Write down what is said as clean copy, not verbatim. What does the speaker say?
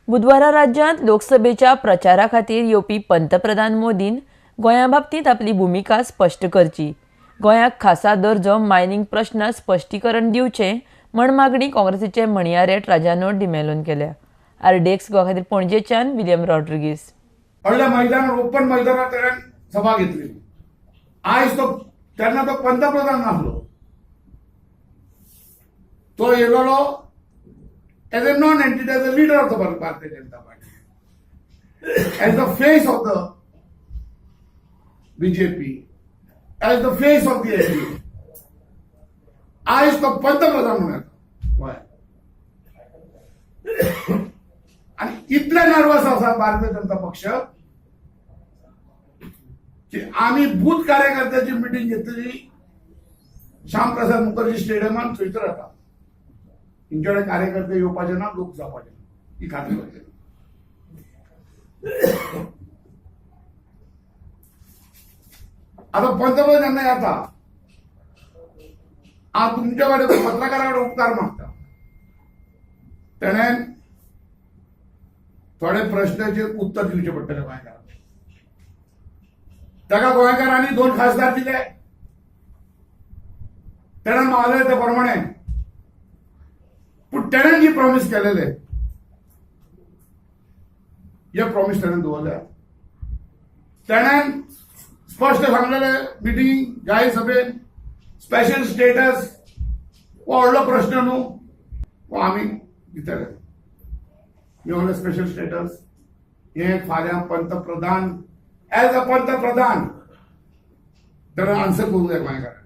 बुधवारा राज्यांत लोकसभेच्या प्रचारा खातीर येवपी पंतप्रधान मोदीन गोंया बाबतींत आपली भुमिका स्पश्ट करची, गोंयाक खासा दर्जो मायनिंग प्रश्नार स्पश्टीकरण दिवचें म्हण मागणी काँग्रेसीचे म्हणयारे ट्राजानो डिमेलोन केल्या. आरडीएक्स गोवा खातीर पणजेच्यान विलियम रॉड्रिगीस. व्हडल्या मैदानार, ओपन मैदानार तेणें सभा घेतली. आयज तो, तेन्ना तो पंतप्रधान नासलो, तो येयलेलो as a non entity, as a leader of the Bharatiya Janata Party, as the face of the BJP, as the face of the NDA. आयज तो पंतप्रधान म्हणून येता गोंयांत आनी इतले नर्वस आसा भारतीय जनता पक्ष की आमी बूथ कार्यकर्त्याची मिटींग घेतली श्यामप्रसाद मुखर्जी स्टेडियमान. थंयसर येता तेंच्याकडे कार्यकर्ते येवपाचे ना, लोक जावपाचे ना, ही खात्री करते. आता पंतप्रधान जेन्ना येता, हांव तुमच्या कडेन, पत्रकारा कडेन उपकार मागता, तेणें थोडे प्रश्नाचेर उत्तर दिवचें पडटलें गोंयकारांक. ताका गोंयकारांनी 2 खासदार दिले, तेणें मागले ते प्रमाणे. पूण तेणें जी प्रॉमीस केलेले, हे प्रॉमीस तेणें दवरल्या. तेणें स्पश्ट सांगलेले मिटींग, जाहीर सभेन, स्पेशल स्टेटस हो व्हडलो प्रश्न न्हू, हो आमी दितले. मी स्पेशल स्टेटस हे फाल्यां पंतप्रधान, एज अ पंतप्रधान, तर आन्सर करूंक जाय गोंयकारांक.